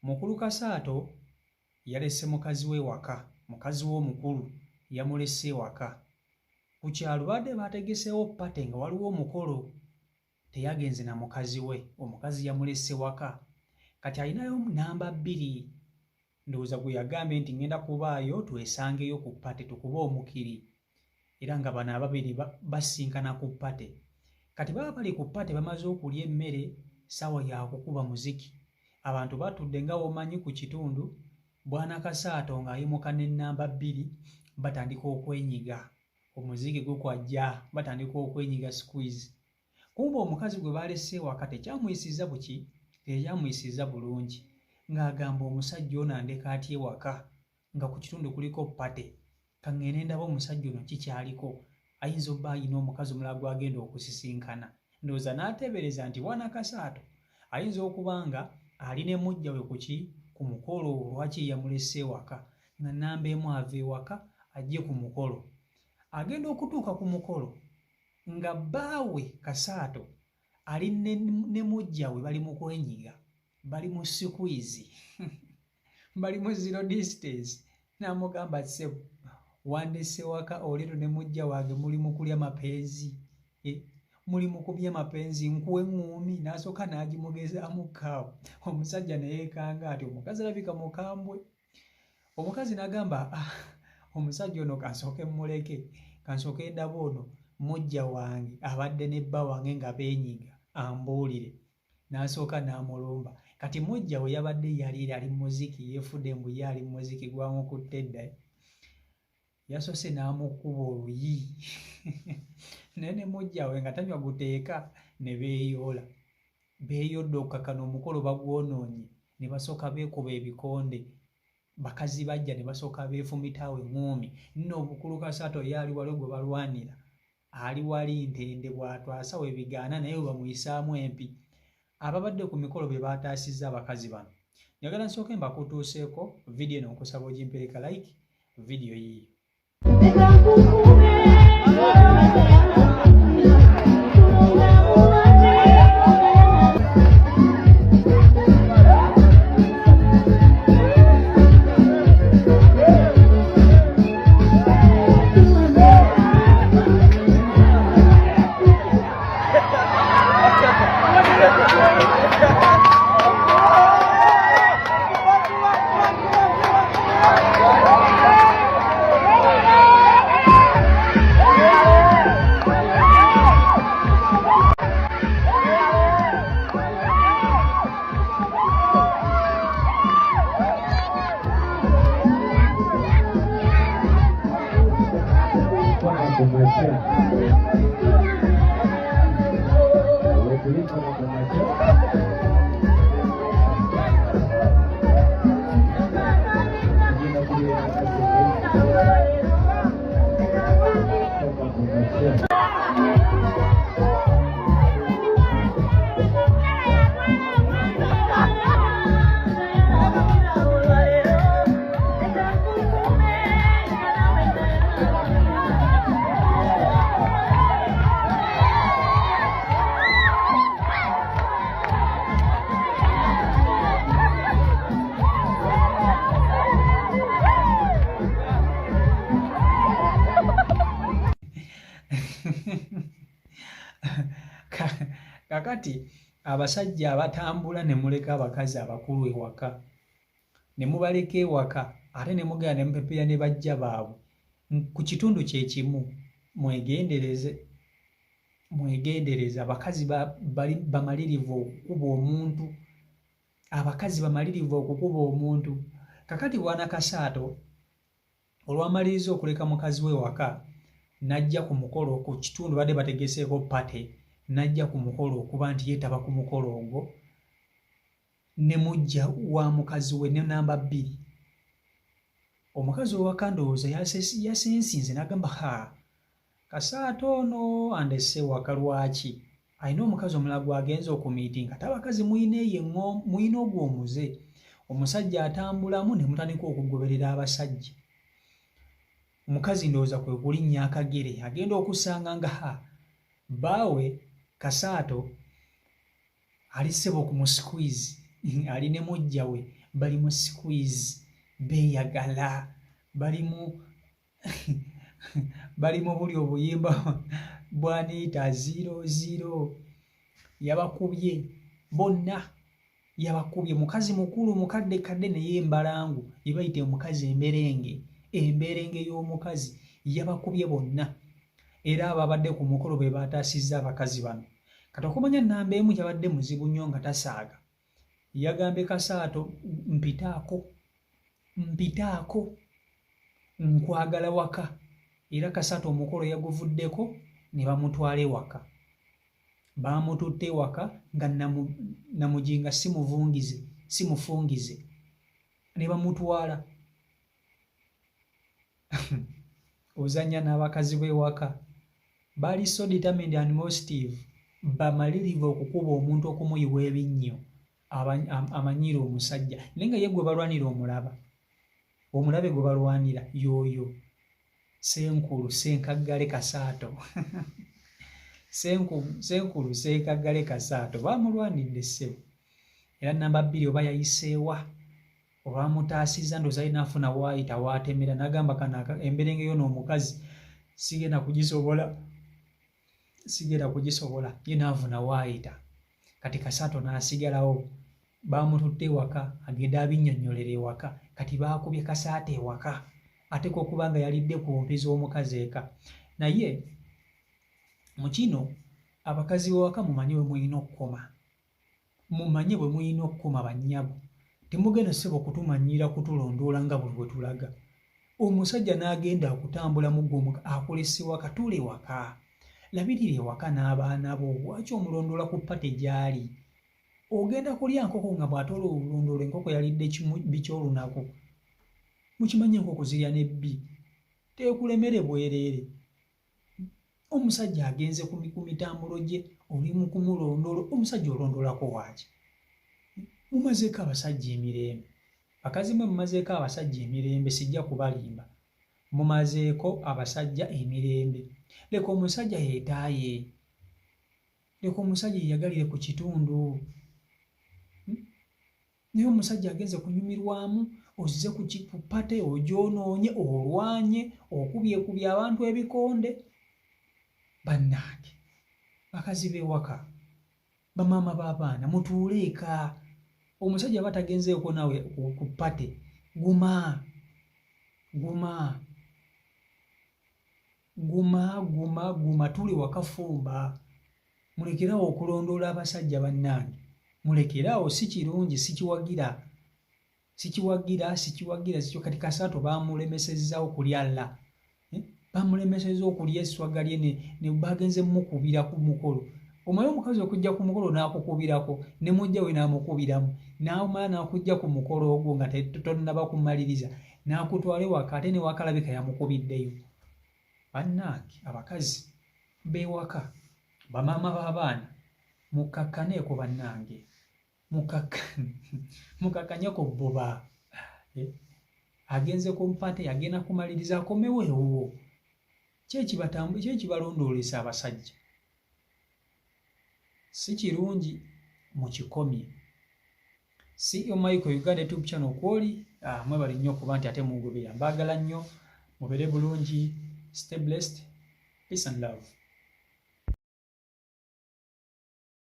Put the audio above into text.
Mukulu Kasaato yalese mukazi we ewaka, mukazi we omukulu yamulese ewaka. Ku kyalo babadde baategeseewo ppate nga waliwo omukolo, teyagenze na mukazi we, omukazi yamulese waka. Kati alinayo nnamba bbiri ndowooza gwe yagambye nti ŋŋenda kubaayo twesangeyo ku ppate tukube omukiri era nga bano ababiri basisinkana ku ppate. Kati baba bali ku ppate bamaze okulya emmere, ssaawa ya kukuba muziki. Abantu batudde nga bw'omanyi ku kitundu, Bwana Kasaato ng'ayimuka ne nnamba bbiri batandika okwenyiga. Omuziki gukwajja, batandika okwenyiga squeeze. Kumbe omukazi gwe baalese ewaka tekyamuyisizza buki, tekyamuyisizza bulungi ng'agamba omusajja ono andeka atya ewaka nga ku kitundu kuliko ppate, ka ŋŋende ndabe omusajja ono ki ky'aliko, ayinza obba alina omukazi omulala gw'agenda okusisinkana. Ndowooza n'ateebereza nti Bwana Kasaato ayinza okuba nga ali ne muggya we ku ki, ku mukolo, lwaki ye yamulese ewaka nga nnamba emu ava ewaka ajje ku mukolo. Agenda okutuuka ku mukolo nga bbaawe Kasaato ali ne, ne muggya we bali mu kwenyiga, bali mu sikwizi bali mu zero distance n'amugamba ssebo wandese waka olero ne muggya wange muli mu kulya mapenzi eh, muli mu kubya mapenzi nkuwe ŋŋuumi n'asooka n'agimugezaamu kaawo omusajja ne yeekanga ati omukazi alabika mukambwe Omukazi n'agamba, ah, omusajja ono kansooke mmuleke, kansooke ndabe ono muggya wange abadde ne bba wange nga beenyiga ambuulire. N'asooka n'amulumba. Kati muggya we yabadde yali ali mu muziki yeefudde mbu ye ali mu muziki gwamukutte dda. Yasoose n'amukuba oluyi naye ne muggya we nga tanywa guteeka ne beeyoola. Beeyodde okukakana omukolo bagwonoonye ne basooka beekuba ebikonde. Bakazi baggya ne basooka beefumita awo eŋŋuumi. Nno obukulu Kasaato ye ali wali gwe balwanira ali wali ntende bw'atwasa we bigaana naye we bamuyisaamu empi. Ababadde ku mikolo be baataasizza abakazi bano. Njagala nsooke mbakutuuseeko vidiyo eno nkusaba ogimpeereka like vidiyo yiiyo. Kakati abasajja abatambula ne muleka abakazi abakulu ewaka ne mubaleka ewaka ate ne mugenda ne mupepeya ne bajja baabwe ku kitundu kye kimu, mwegendereze, mwegendereze. Abakazi bali bamalirivu okukuba omuntu, abakazi bamalirivu okukuba omuntu. Kakati Bwana Kasaato olwamaliriza okuleka mukazi we ewaka n'ajja ku mukolo ku kitundu badde bategeseeko pate n'ajja ku mukolo okuba nti yeetaba ku mukolo ogwo ne muggya wa mukazi we ne namba bbiri. Omukazi owaka ndowooza yasensinze n'agamba ha Kasaato ono andese waka lwaki alina omukazi omulala gw'agenze okumiitinga ate abakazi mulina eyo mulina ogwo omuze omusajja atambulamu ne mutandika okugoberera abasajja. Omukazi ndowooza kwe kulinnya akagere agenda okusanga nga ha bbaawe Kasaato ali ssebo ku mu squeeze ali ne muggya we Bali mu squeeze, beeyagala, bali mu bali mu buli obuyimba bwaniita zero zero. Yabakubye bonna, yabakubye. Mukazi mukulu, mukadde kadde, naye embalangu yebayita omukazi emberenge, emberenge y'omukazi. Yabakubye bonna, era ababadde ku mukolo bwe bataasizza abakazi bano. Kati okumanya namba emu yabadde muzibu nnyo nga tasaaga, yagambye Kasaato, "Mpitaako, mpitaako, nkwagala waka." Era Kasaato omukolo yaguvuddeko ne bamutwala ewaka. Bamututte ewaka nga Namujinga si muvungize, si mufungize, ne bamutwala. Ozanya n'abakazi b'ewaka. Bali so determined and motive, bamalirivu okukuba omuntu, okumuyiwa ebinnyo amanyiire omusajja, naye nga ye gwe balwanira omulaba, omulabe gwe balwanira y'oyo Senkulu Senkaggale Kasaato. Senkulu Senkaggale Kasaato bamulwanidde, ssebo. Era namba 2 oba yayiseewa olwamutaasizza, ndowooza alina afuna waayita waatemera n'agamba, "Kano emberenge yo n'omukazi sigenda kugisobola, sigenda kugisobola." Ye n'avuna waayita. Kati Kasaato n'asigalawo, bamututte ewaka agenda abinnyonnyolera ewaka. Kati baakubye Kasaato ewaka, ateekwa okuba nga yalidde ku mpi z'omukazi eka. Naye mu kino, abakazi b'ewaka, mumanye bwe mulina okukoma, mumanye bwe mulina okukoma. Bannyabo, temugenda, ssebo, kutumanyiira kutulondoola nga buli bwe tulaga. Omusajja n'agenda okutambula muggo akulese waka. Tuula ewaka, labirira ewaka n'abaana bo. Lwaki omulondoola ku party gy'ali? Ogenda kulya nkoko nga bw'ate olondoola enkoko yalidde biki olunaku? Mukimanyi enkoko zirya nebbi, teekulemere bwereere. Omusajja agenze ku mitambulo gye, oli mu kumulondoola. Omusajja olondoolako waaki? Mumazeeko abasajja emirembe. Bakazi mwe, mumazeeko abasajja emirembe. Sijja kubalimba, mumazeeko abasajja emirembe. Leka omusajja yeetaaye, leka omusajja yeyagalire ku kitundu. Naye omusajja agenze kunyumirwamu, ozze ku party ogyonoonye, olwanye, okubyekubya abantu ebikonde. Bannange, bakazi b'ewaka, bamaama b'abaana, mutuule eka. Omusajja aba tagenzeeko naawe ku party, guma, guma, guma, guma, guma, tuli wakafumba. Mulekerawo okulondoola abasajja. Bannange, mulekeraawo, si kirungi, sikiwagira, sikiwagira, sikiwagira. Sikyo kati Kasaato bamulemesezzawo kulya lla, eh? Bamulemesezza okulya esswaga lye ne bagenze mukubira ku mukolo. Omanyi omukazi okujja ku mukolo n'akukubirako, ne mujja we n'amukubiramu, n'amala n'akujja ku mukolo ogwo nga tonnaba kumaliriza, n'akutwala ewaka, ate ne wakalabika yamukubiddeyo. Bannange, abakazi b'ewaka, bamaama b'abaana, mukkakkaneeko. Bannange, mukakkanye ku bbuba, eh? Agenze ku party, agenda kumaliriza akomewo ewuwo. Kyekibalondoolesa abasajja si kirungi, mukikomye. CEO Michael Uganda YouTube channel kwoli. Ah, mwebale nnyo okuba nti ate mungobera. Mbaagala nnyo, mubeere bulungi. Stay blessed, peace and love.